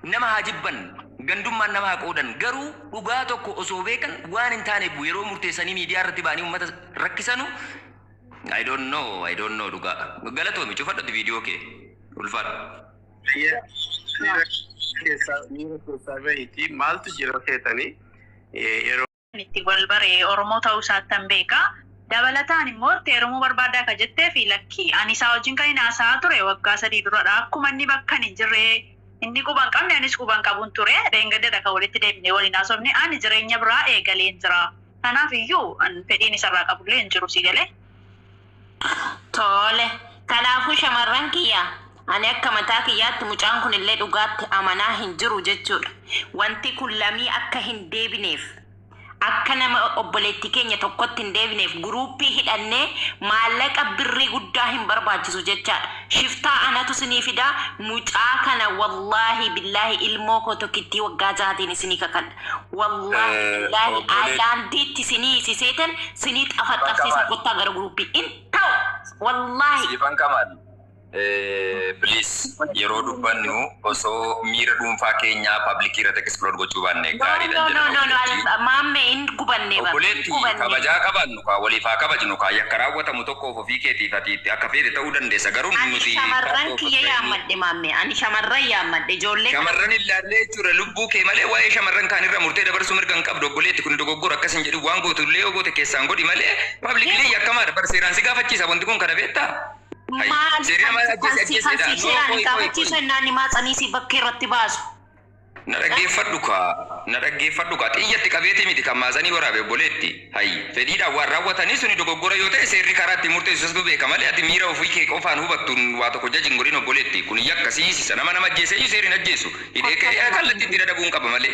Nama haa jibban, gandummaan nama haa qoodan, garuu dhugaa tokko osoo beekan waan hin taane yeroo murteessanii miidiyaa irratti ba'anii uummata rakkisanu, I don't know, I don't know dhugaa. Galatoomi, cufadhati viidiyoo kee. Ulfaadhu. Biyya miira keessaa bahiiti maaltu jira seetanii yeroo itti wal bare Oromoo ta'uu isaattan beeka. Dabalataan immoo itti heerumuu barbaadaa ka jettee fi lakkii ani isaa wajjin kan hin haasa'aa ture waggaa 3 duradha. Akkuma inni bakka hin jirre, inni quba hin qabne, anis quba hin qabuun ture. Dheengaddeedha kan walitti deebinee waliin haasofne. Ani jireenya biraa eegaleen jira. Kanaaf iyyuu fedhiin isarraa qabullee hin jiru, si galee. Tole. Kanaafuu shamarran kiyya, ani akka mataa kiyyaatti mucaan kun illee dhugaatti amanaa hin jiru jechuudha. Wanti kun lamii akka hin deebineef, akka nama obboleettii keenya tokkotti hin deebineef, guruuppii hidhannee maallaqa birrii guddaa hin barbaachisu jechaadha. Shiftaa anatu isinii fidaa. Mucaa kana wallaahi billaahi ilmoo koo tokkittii waggaa 6tiin isinii kakadha. Wallaahi billaahi aayilaandiitti isinii isiseetan isinii xafaxafsiisa, kottaa gara guruuppii. In ta'u wallaahi. Siifan Kamal, please, yeroo dubbannu osoo miira dhuunfaa keenyaa public irratti explore gochuu baanne gaariidha. No, no, no, no, maamme, hin gubanne bara. Obboleetti, Gubanne. kabajaa qabaannu kaa, waliif haa kabajnu kaa. Yakka raawwatamu tokkoof ofii keetiif ati akka feete ta'uu dandeessa, garuu Ani nuti shamarran kiyya yaammadhe, maamme. Ani shamarran yaammadhe, ijoollee kana. Shamarran ilaallee jechuudha, lubbuu kee malee waa'ee shamarran kaanirra murtee dabarsuu mirga hin qabdu, obboleetti. Kun dogoggora. Akkas hin jedhin. Waan gootu illee yoo goote keessaan godhi malee publicly yakkamaadha bar, seeraan si gaafachiisa wanti kun, kana beektaa? Hay, Maal seerri nama kan ajjeese si kan ajjeesedha. si No, seeraan qoy, qoy, gaafachiisu qoy. innaan maatsanii si bakkee irratti baasu. Na dhaggeeffadhu kaa, na dhaggeeffadhu kaa. Xiyyatti qabeetii miti kan maasanii waraabe, obboleetti. Hayyi, fedhiidhaan waan raawwatanii suni dogoggora yoo ta'e seerri karaa ittiin murteessu isatu beeka malee ati miira ofii kee qofaan hubattuun waa tokko jaji hin godhin, obboleetti. Kun yakka siisisa. Nama nama ajjeese iyyuu seerri hin ajjeesu. Hidhee ka'ee kallattii itti dadabuun qaba malee.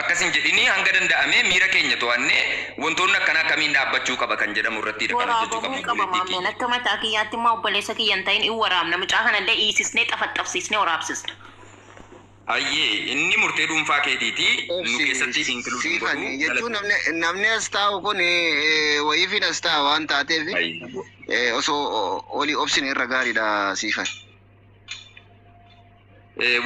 Akkas hin jedhini. Hanga danda'amee miira keenya to'annee wantoonni akkanaa akkamiin dhaabbachuu qaba kan jedhamu irratti kan hojjechuu Waraabamuu qabnu, qaba obboleettii maammeen. kiyya. Akka mataa kiyyaatti immoo obboleessa kiyya hin ta'in in waraabna. Mucaa kanallee hiisisnee xafaxxafsiisnee waraabsisna. Hayyee, inni murtee dhuunfaa keetiiti, nu Obsi keessatti include hin siifani godhu. jechuun namni namni as taa'u kun wayiifin as taa'a waan taateef osoo olii obsine irra gaariidha, siifan.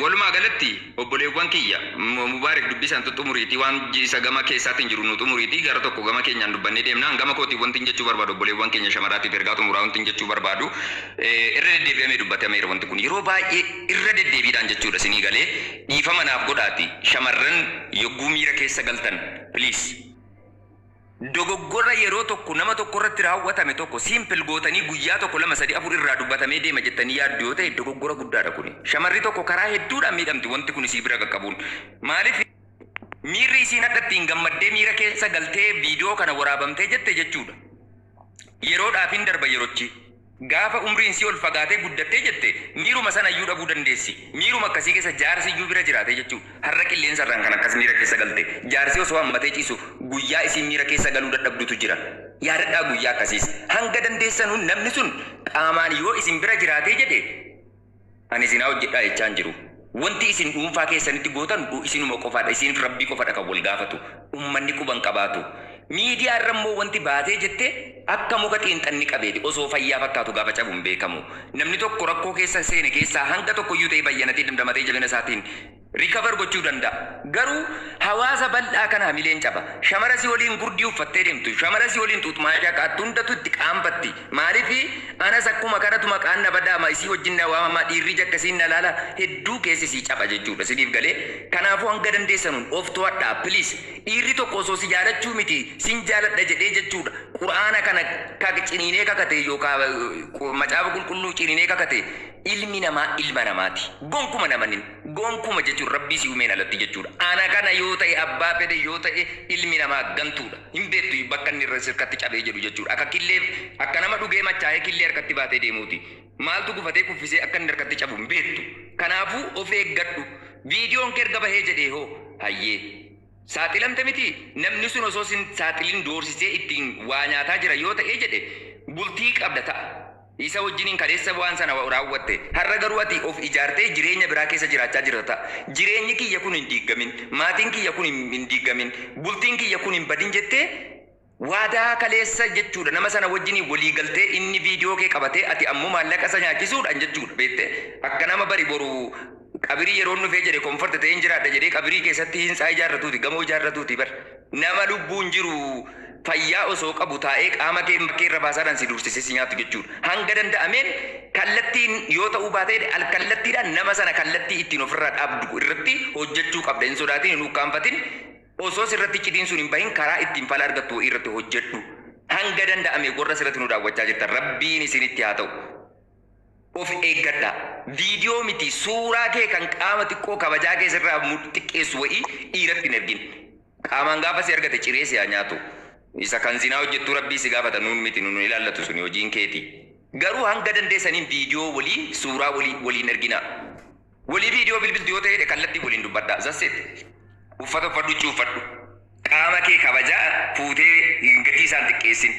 Walumaa galatti, obboleewwan kiyya, Mubaarik dubbisaan xumuriitii waan isa gama keessaatiin jiru nu xumuriitii gara tokko gama keenyaan dubbannee deemnaan, gama kootiin wanti jechuu barbaadu, obboleewwan keenya shamaraatiif ergaa xumuraa wanti jechuu barbaadu, irra deddeebi'amee dubbatameera wanti kun yeroo baay'ee irra deddeebiidhaan jechuudha. Isinii galee, dhiifama naaf godhaati, shamarran yogguu miira keessa galtan, please, dogoggora yeroo tokko nama tokko irratti raawwatame tokko simple gootanii guyyaa tokko, lama, sadi, afur irraa dubbatamee deema jettanii yaaddu yoo ta'e, dogoggora guddaadha kuni. Shamarri tokko karaa hedduudhaan miidhamti wanti kun isii bira qaqqabuun. Maaliif? Miirri isiin hadha ittiin gammaddee miira keessa galtee viidiyoo kana waraabamtee jette jechuudha. Yeroodhaaf hin darba yerochi. Gaafa umriin si ol fagaatee guddattee jette miiruma sana iyyuu dhabuu dandeessi. Miiruma akkasii keessa jaarsi iyyuu bira jiraate jechuudha. Har'a qilleensa irraan kan akkas miira keessa galte. Jaarsi osoo hammatee ciisu guyyaa isiin miira keessa galuu dadhabdutu jira. Yaadadhaa guyyaa akkasiis. Hanga dandeessanuun namni sun qaamaan yoo isin bira jiraatee jedhe, ani isinaa hojjedhaa jechaan jiru. Wanti isin dhuunfaa keessanitti gootan isinuma qofaadha. Isin rabbii qofadha kan wal gaafatu. Ummanni quban qabaatu. Miidiyaa irra immoo wanti baatee jette akka muka xiinxanni qabeeti. Osoo fayyaa fakkaatu gaafa cabu hin beekamu. Namni tokko rakkoo keessa seene keessaa hanga tokko iyyuu ta'ee bayyanatee damdamatee jabina isaatiin recover gochuu danda'a. Garuu hawaasa bal'aa kana hamileen caba. Shamara si waliin gurdii uffattee deemtu, shamara si waliin xuuxmaashaa qaattu hundatu itti qaanfatti. Maaliif? Anas akkuma kanatu maqaan na badaama, isii wajjin na waamama, dhiirri jakkasiin na laala, hedduu keessi sii caba jechuudha. Siniif galee? Kanaafuu hanga dandeessanuun of to'adhaa, please. Dhiirri tokko osoo si jaalachuu miti sin jaaladha jedhee jechuudha. Quraana kana ka ciniinee kakate yookaan macaafa qulqulluu ciniinee kakate, ilmi namaa ilma namaati. Gonkuma namanin gonkuma jechuun rabbii si uumeen alatti jechuudha. Ana kana yoo ta'e, abbaa fedhe yoo ta'e, ilmi namaa gantuudha. Hin beektu bakka inni irra sirkatti cabee jedhu jechuudha. Akka killee, akka nama dhugee machaa'ee killee harkatti baatee deemuuti. Maaltu gufatee kuffisee akka inni harkatti cabu hin beektu. Kanaafuu of eeggadhu. Viidiyoon kee erga bahee jedhee hoo, hayyee. Saaxilamte miti, namni sun osoo sin saaxilin doorsisee ittiin waa nyaataa jira yoo ta'ee jedhe, bultii qabda ta'a. Isa wajjiniin kaleessa waan sana raawwatte. Har'a garuu ati of ijaartee jireenya biraa keessa jiraachaa jirta ta'a. Jireenyi kiyya kun hin diiggamin, maatiin kiyya kun hin diiggamin, bultiin kiyya kun hin badin jettee Waadaa kaleessa jechuudha nama sana wajjin walii galtee inni viidiyoo kee qabatee ati ammoo maallaqa isa nyaachisuudhaan jechuudha beekte akka nama bari boru qabirii yeroo dhufee jedhe comfort ta'ee hin jiraadha jedhee qabirii keessatti hintsaa ijaarratuuti gamoo ijaarratuuti bar nama lubbuun jiru fayyaa osoo qabu taa'ee qaama kee bakkee irra baasaadhaan si dursisee si nyaatu jechuudha. Hanga danda'ameen kallattiin yoo ta'uu baatee alkallattiidhaan nama sana kallattii ittiin ofirraa dhaabdu irratti hojjechuu qabda. Hin sodaatin, hin ukkaanfatin, osoo sirratti iccitiin sun hin bahin karaa ittiin fala argattu irratti hojjedhu. Hanga danda'ame warra sirratti nu daawwachaa jirtan rabbiin isinitti haa ta'u. Of eeggadha. Viidiyoo miti suuraa kee kan qaama xiqqoo kabajaa kee sirraa xiqqeessu wa'ii dhiiratti hin ergin. Qaamaan gaafa si argate ciree si haa nyaatu. Isa kan zinaa hojjettu rabbii si gaafata, nuun miti, nuun ilaallatu suni hojiin keeti. Garuu hanga dandeessaniin viidiyoo walii suuraa walii waliin ergina. Walii viidiyoo bilbiltu yoo ta'e kallattii waliin dubbadha. That's it. Uffata uffadhu, huccuu uffadhu. Qaama kee kabajaa fuutee gatii isaan xiqqeessin.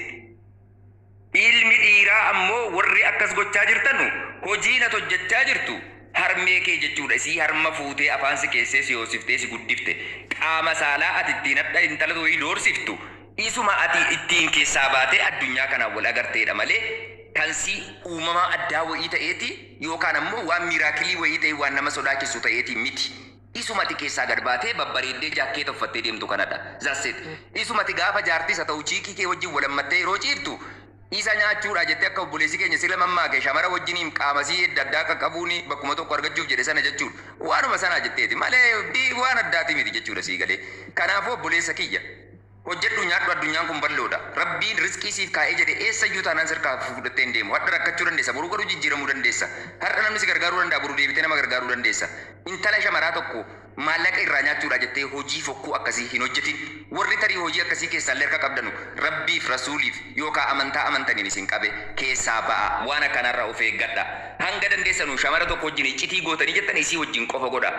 Ilmi dhiiraa ammoo warri akkas gochaa jirtanu hojii nat hojjechaa jirtu harmee kee jechuudha. Isii harma fuutee afaan si keessee si hoosiftee si guddifte. Qaama saalaa ati ittiin hadha intala wayii doorsiftu. Isuma ati ittiin keessaa baatee addunyaa kanaan wal agarteedha malee kan si uumamaa addaa wayii ta'eeti yookaan ammoo waan miracle wayii ta'e waan nama sodaachisu ta'eeti miti. Isuma ati keessaa gad baatee babbareeddee jaakkeeta uffattee deemtu kanadha. That's it. Isuma ati gaafa jaartis haa ta'u chiikii kee wajjin walammattee yeroo ciiftu isa nyaachuudha jettee akka obboleessi keenya sila mammaake shamara wajjiniin qaamasii adda addaa qaqqabuuni bakkuma tokko argachuuf jedhe sana jechuudha. Waanuma sanaa jetteeti malee waan addaati miti jechuudha sii galee. Kanaafuu obboleessa kiyya, hojjedhu, nyaadhu, addunyaan kun bal'oodha. Rabbiin rizqii siif kaa'ee jedhe eessayyuu taanaan sirkaa fudhattee hin deemu. Hadha rakkachuu dandeessa, boruu garuu jijjiiramuu dandeessa. Har'a namni si gargaaruu danda'a, boruu deebitee nama gargaaruu dandeessa. Intala shamaraa tokko maallaqa irraa nyaachuudha jettee hojii fokkuu akkasii hin hojjetin. Warri tarii hojii akkasii keessaa illee harka qabdanu rabbiif rasuuliif yookaan amantaa amantaniin isin qabe keessaa ba'a. Waan akkanarraa of eeggadha. Hanga dandeessanu shamara tokko wajjin iccitii gootanii jettan isii wajjin qofa godha.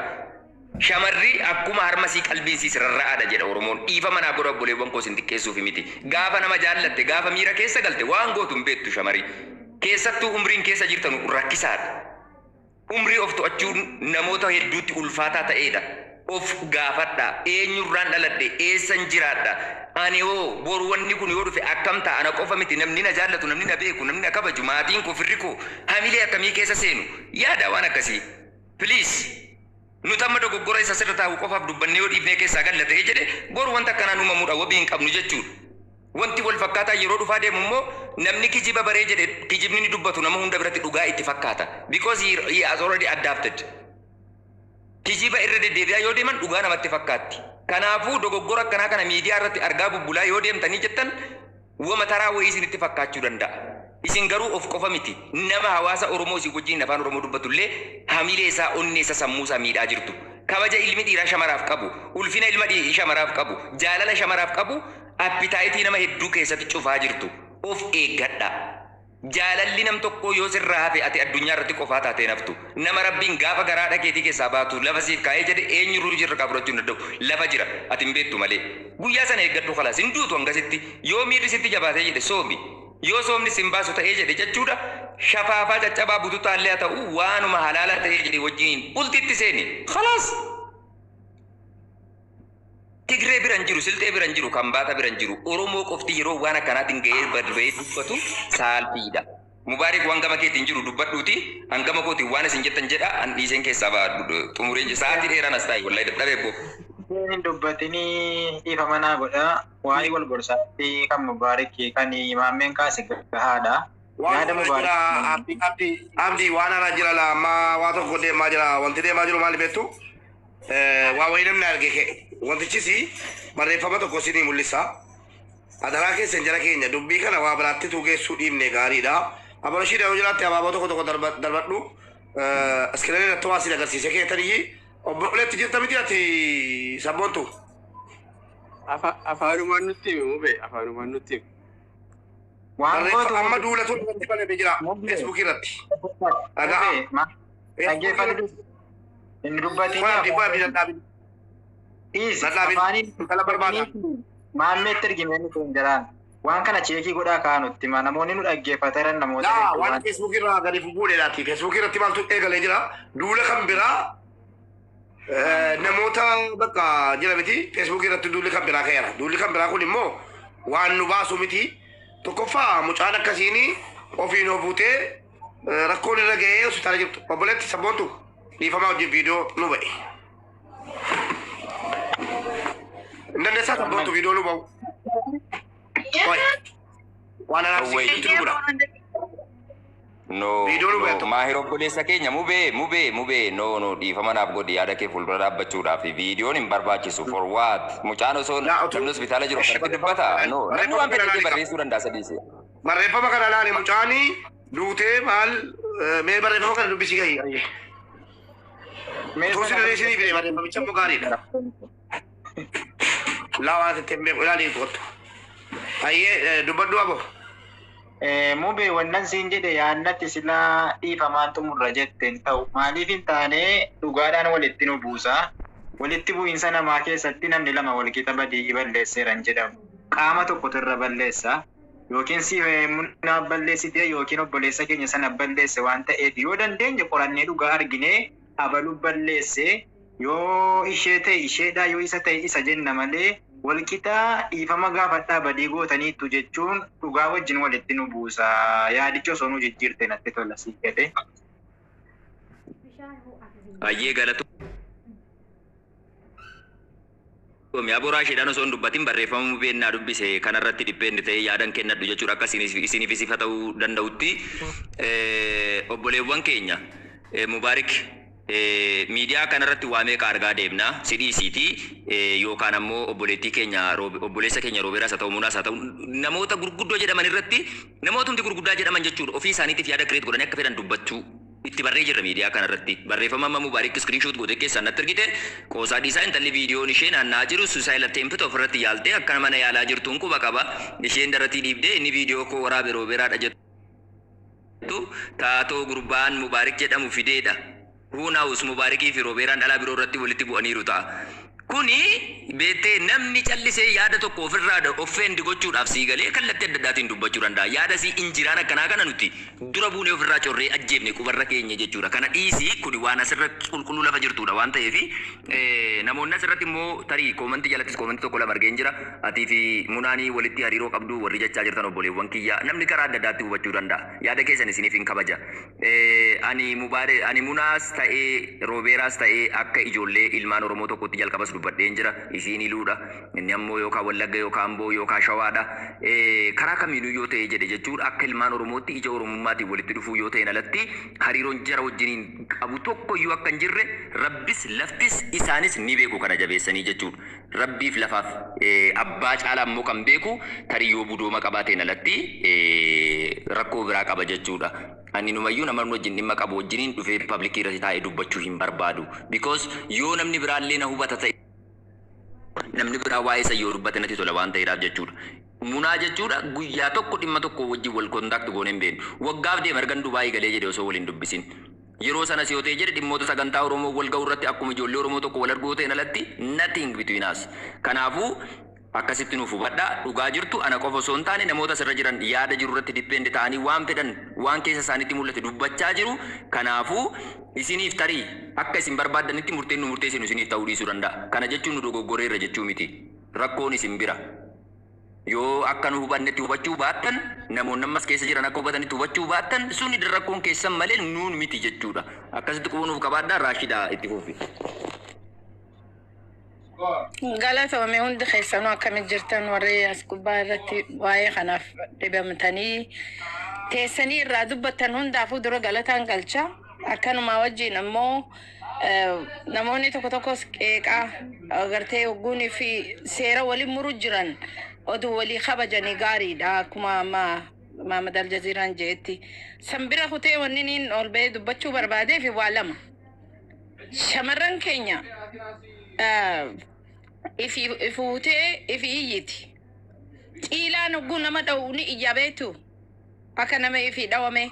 Shamarri akkuma harmasii qalbiin siis rarra'aadha jedha Oromoon. Dhiifa manaa godha, obboleewwan koo, isin xiqqeessuuf miti. Gaafa nama jaallatte, gaafa miira keessa galte waan gootu hin beektu shamarii. Keessattuu umriin keessa jirtanu rakkisaadha. Umrii of to'achuun namoota hedduutti ulfaataa ta'edha. Of gaafadha. Eenyurraan dhaladhe? Eessan jiraadha? Ani hoo boru wanni kun yoo dhufe akkam ta'a? Ana qofa miti, namni na jaallatu, namni na beeku, namni na kabaju, maatiin koo, firri koo hamilee akkamii keessa seenu? Yaada waan akkasii. Please. Nuti amma dogoggora isa sirra taa'u qofaaf dubbannee yoo dhiifnee keessaa galla ta'ee jedhe boru wanta akkanaan uumamuudha wabii hin qabnu jechuudha. Wanti wal fakkaataa yeroo dhufaa deemu immoo namni kijiba baree jedhe kijibni ni dubbatu nama hunda biratti dhugaa itti fakkaata. Because he has already adapted. Kijiba irra deddeebi'aa yoo deeman dhugaa namatti fakkaatti. Kanaafuu dogoggora akkanaa kana miidiyaa irratti argaa bubbulaa yoo deemtanii jettan wama taraa wayii isinitti fakkaachuu danda'a. Isin garuu of qofa miti. Nama hawaasa Oromoo isin wajjin afaan Oromoo dubbatu illee hamilee isaa, onnee isaa, sammuu isaa miidhaa jirtu. Kabaja ilmi dhiiraa shamaraaf qabu, ulfina ilma shamaraaf qabu, jaalala shamaraaf qabu appetite nama hedduu keessatti cufaa jirtu. Of eeggadha. Jaalalli nam tokkoo yoo sirraa hafe ati addunyaa irratti qofaa taatee naftu. Nama rabbiin gaafa garaa dhageetii keessaa baatu lafa siif kaa'ee jedhe eenyuruu jirra kaa fudhachuu hin danda'u. Lafa jira, ati hin beektu malee. Guyyaa sana eeggadhu, khalaas, hin duutu hangasitti. Yoo miirri sitti jabaatee jedhe soomi. Yoo soomni sin baasu ta'ee jedhe jechuudha. Shafaafaa caccabaa bututaallee haa ta'u waanuma halaala ta'ee jedhe wajjiniin bultitti seeni. Khalaas. Tigree biran jiru, Silxee biran jiru, Kambaata biran jiru. Oromoo qofti yeroo waan akkanaatiin ga'ee barba'ee dubbatu saalfiidha. Mubaarik, waan gama keetiin jiru dubbadhuuti. Hangama kootiin waan isin jettan jedha. An dhiiseen keessaa ba'a xumureen jira. Sa'aatii dheeraan as taa'e wallahi dadhabee boo. Hin dubbatinii, dhiifa manaa godha. Waa'ee wal gorsaatti kan Mubaarik kan maammeen kaase gahaadha. Waan Yaada irra jira. Mubaarik. Abdi, Abdi, Abdi, waan irra jira la amma waa tokko deemaa jira. Wanti deemaa jiru maali beektu? Waa wayii namni arge ka'e. Wantichis barreeffama tokko isinii mul'isa. Adaraa keessan, jara keenya, dubbii kana waa biraatti geessuu dhiibne gaariidha. Abarashii yoo jiraatte abaaboo tokko tokko darbadhu. Screen irratti waa isin agarsiise keetaniyyi. Obboleetti jirta miti ati sabboontu? Afaanumaan nutti himi mubee, afaanumaan nutti himi. Waan gootu Barreeffa amma duulatu irratti banamee jira. Feesbuukii irratti. Dhagaa. Dhaggeeffadhu. Inni dubbatinii Kun Abdii, kun Abdii, dadhaabin. Dhiisi. Dadhaabin. Afaaniin Intala barbaada. Maammeetti ergime inni kun jaraan. Waan kana check godhaa kaanutti hima. Namoonni nu dhaggeeffatan namoota Laa hedduu waan waan Feesbuukii irraa gadi fuudheedhaati. Feesbuukii irratti maaltu eegalee jira? Duula kan biraa namoota bakka jira miti. Feesbuukii irratti duulli kan biraa ka'eera. Duulli kan biraa kun immoo Waan nu baasu miti. Tokkoffaa mucaan akkasiin ofiin of fuutee rakkoon irra ga'ee hospitaala jirtu. Obboleetti sabboontu dhiifamaa wajjin viidiyoo nu ba'e. Hin dandeessaa sabboontu viidiyoo nu ba'u. Oi. Waan anaaf Wait. si jiru godha. No, Viidiyoo nu no, ba'e. Maahir obboleessa keenya mubee, mubee, mubee, no, no, dhiifama naaf godhi yaada kee fuuldura dhaabbachuudhaaf viidiyoon hin barbaachisu. For what? Mucaan osoo Laa, utuu- namni hospitaala jiru akkamitti dubbata? No, namni waan fedhe illee barreessuu danda'a sadiisi. Barreeffama kana laali mucaanii duutee maal mee barreeffama kana dubbisii gahi. Utuu si dandeessinii fide barreeffamicha immoo gaariidha. Laa waan sitti hin beeku ilaalii kottu. Hayyee dubbadhu abo. Mubee wannan siin jedhe yaannatti silaa dhiifamaan xumurra jette hin ta'u. Maaliif hin taane dhugaadhaan walitti nu buusa. Walitti bu'iinsa namaa keessatti namni lama walqixa badii balleesseera hin jedhamu. Qaama tokkotu irra balleessa. Yookiin si munaa balleessite yookiin obboleessa keenya sana balleesse waan ta'eef yoo dandeenye qorannee dhugaa arginee abaluu balleesse yoo ishee ta'e isheedha yoo isa ta'e isa jenna malee walqixa dhiifama gaafadhaa badii gootaniittu jechuun dhugaa wajjin walitti nu buusa. Yaadicha osoo nu jijjiirte natti tola si jedhe. Hayyee galatoomii aboraa isheedhaan osoo hin dubbatin barreeffama mubeen naa dubbise kanarratti dhipheenni ta'ee yaadan kennadhu jechuudha akka isiniif ifa ta'uu danda'utti. Obboleewwan keenya Mubaarik miidiyaa kanarratti waa meeqa argaa deemna sidhiisiiti yookaan ammoo obboleettii keenya obboleessa keenya Roobeeraas haa ta'u Munaas haa ta'u namoota gurguddoo jedhaman irratti namootumti gurguddaa jedhaman jechuudha ofii isaaniitiif yaada create godhanii akka fedhan dubbachuu itti barree jirra miidiyaa kanarratti. Barreeffama amma Mubaarik screenshot goote keessaan natti argite qoosaa dhiisaa intalli viidiyoon ishee naanna'aa jiru suicide attempt ofirratti yaaltee akka mana yaalaa jirtuun quba qaba. Isheen daratii dhiibdee inni viidiyoo koo waraabe Roobeeraadha jettu taatoo gurbaan Mubaarik jedhamu fideedha. Who knows Mubaarikii fi Roobeeraan dhalaa biroo irratti walitti bu'aniiru ta'a. Kuni beektee namni callisee yaada tokko ofirraa offend gochuudhaaf sii galee kallattii adda addaatiin dubbachuu danda'a. Yaada sii injiraan akkanaa kana nuti dura buunee ofirraa corree ajjeefne qubarra keenya jechuudha. Kana dhiisii kuni waan asirratti qulqulluu lafa jirtudha waan ta'eef namoonni asirratti immoo tarii koomantii jalattis koomantii tokko lama argeen jira. Atii fi munaanii walitti hariiroo qabdu warri jechaa jirtan obboleewwan kiyyaa namni karaa adda addaatti hubachuu danda'a. Yaada keessan isiniif hin kabaja. Ani mubaare ani munaas ta'ee Roobeeraas ta'ee akka ijoollee ilmaan Oromoo tokkotti jalqabas dubbadheen jira. Isiin iluudha. Inni ammoo yookaan Wallagga yookaan Amboo yookaan Shawaadha. Karaa kamiinuu yoo ta'e jedhe jechuudha akka ilmaan Oromootti ija Oromummaatiin walitti dhufuu yoo ta'een alatti hariiroon jara wajjiniin qabu tokko iyyuu akka hin jirre Rabbis laftis isaanis ni beeku kana jabeessanii jechuudha. Rabbiif lafaaf abbaa caalaa immoo kan beeku tarii yoo budooma qabaateen alatti rakkoo biraa qaba jechuudha. Ani numayyuu nama wajjin dhimma qabu wajjiniin dhufee public irratti taa'ee dubbachuu hin barbaadu. Because yoo namni biraallee na hubata ta'e namni biraa waa'ee isa yoo dubbate natti tola waan ta'eedhaaf jechuudha. Munaa jechuudha guyyaa tokko dhimma tokko wajjin wal contact goonee hin beeknu. Waggaaf deema ergan Dubaayii galee jedhe osoo waliin dubbisin. Yeroo sanas yoo ta'e jedhe dhimmoota sagantaa Oromoo wal ga'uu irratti akkuma ijoollee Oromoo tokko wal arguu ta'een alatti nothing between us. Kanaafuu akkasitti nuuf hubadhaa dhugaa jirtu ana qofa osoo hin taane namoota asirra jiran yaada jiru irratti depend ta'anii waan fedhan waan keessa isaaniitti mul'ate dubbachaa jiru. Kanaafuu isiniif tarii akka isin barbaaddanitti murteen nu murteessinu isiniif ta'uu dhiisuu danda'a. Kana jechuun nu dogoggoreerra jechuu miti. Rakkoon isin bira. Yoo akka nu hubannetti hubachuu baattan namoonni ammas keessa jiran akka hubatanitti hubachuu baattan suni rakkoon keessan malee nuun miti jechuudha. Akkasitti quba nuuf qabaadhaa Raashidaa itti fufi. Galatoome hundi keessanuu akkamitti jirtan warri as gubbaa irratti waa'ee kanaaf dhibamtanii teessanii irraa dubbattan hundaafuu dura galataan galcha. Akkanuma wajjin ammoo namoonni tokko tokkos qeeqaa agartee hogguunii fi seera waliin muru jiran oduu walii kabajanii gaariidha akkuma amma Maamad Aljaziiraan jedhetti. San bira kutee wanni niin ol ba'ee dubbachuu barbaadee fi waa lama. Shamarran keenya ifi fuutee ifi iyyiti. Xiilaan hogguu nama dha'u ni iyya beektu. Akka nama ifi dhawame.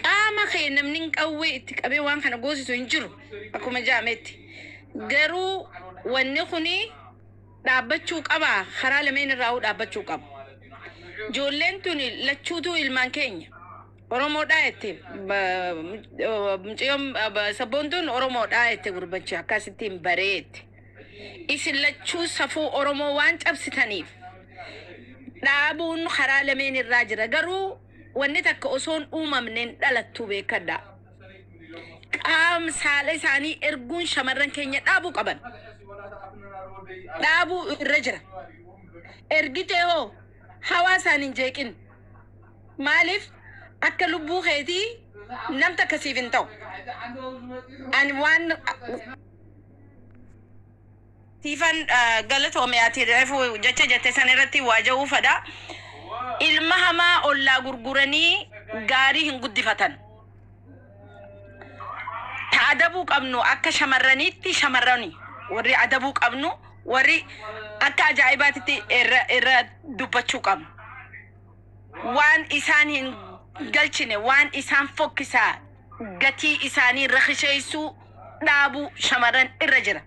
Qaama kee namni hin qawwee itti qabee waan kana goosisu hin jiru. Akkuma jaametti. Garuu wanni kuni dhaabbachuu qaba. Karaa lameen irraa dhaabbachuu qaba. Ijoolleen tuni lachuutu ilmaan keenya. Oromoodhaa jette mucayyoon sabboontuun Oromoodhaa jette gurbachi akkasittiin bareette. Isin lachuu safuu Oromoo waan cabsitaniif Dhaabuun karaa lameen irraa jira. Garuu wanni takka osoon uumamneen dhalattuu beekadha. Qaama saala isaanii erguun shamarran keenya dhaabuu qaban. Dhaabuu irra jira. Ergitee hoo hawaasaan hin jeeqin. Maaliif akka lubbuu keetii nam takka siif hin ta'u. Ani waan siifan galatoome ati reefu jecha jette san irratti waa ja'uu fedha. Ilma hamaa ollaa gurguranii gaarii hin guddifatan. Ta adabuu qabnu akka shamarraniitti shamarrani warri adabuu qabnu warri akka ajaa'ibaatitti irra dubbachuu qabnu. Waan isaan hin galchine, waan isaan fokkisaa gatii isaanii irra kisheessuu dhaabuu shamarran irra jira.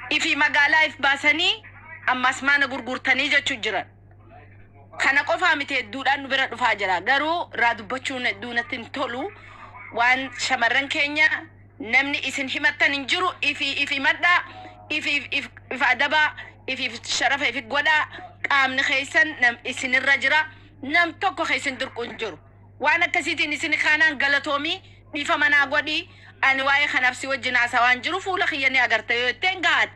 Ifi magaalaa if baasanii ammas mana gurgurtanii jechuu jiran. Kana qofaa miti, hedduudhaan nu bira dhufaa jira. Garuu irraa dubbachuun hedduu natti hin tolu. Waan shamarran keenya namni isin himattan hin jiru, ifi if himadhaa, ifi if if adabaa, ifi if sharafa ifi godhaa. Qaamni keessan nam isinirra jira. Nam tokko keessan dirqu hin jiru. Waan akkasiitiin isin kaanaan galatoomii dhiifa manaa godhii, ani waa'ee kanaaf si wajjin haasawaan jiru, fuula kiyya ni agarta yoo jetteen gahaadha.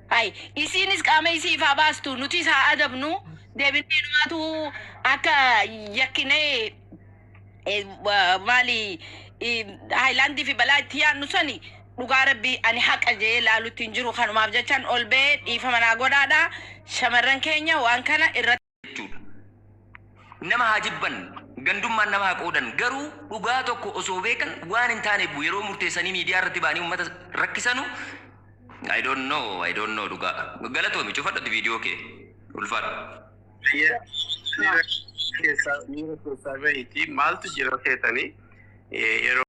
Hai, isiinis qaama isii ifaa baastu, nutis haa adabnu, deebinee numaatu akka yakkinee maali haayilaandii fi balaa itti yaadnu sani. Dhugaa rabbii ani haqa jee laalutti hin jiru. Kanumaaf jechaan ol ba'ee dhiifa manaa godhaadha. Shamarran keenya waan kana irratti jechuudha. Nama haa jibban, gandummaan nama haa qoodan, garuu dhugaa tokko osoo beekan waan hin taane yeroo murteessanii miidiyaa irratti ba'anii uummata rakkisanu, I don't know, I don't know dhugaa. Galatoomi, cufadhati viidiyoo kee. Ulfaadha. Miira keessaa bahiiti maaltu jira feetanii yeroo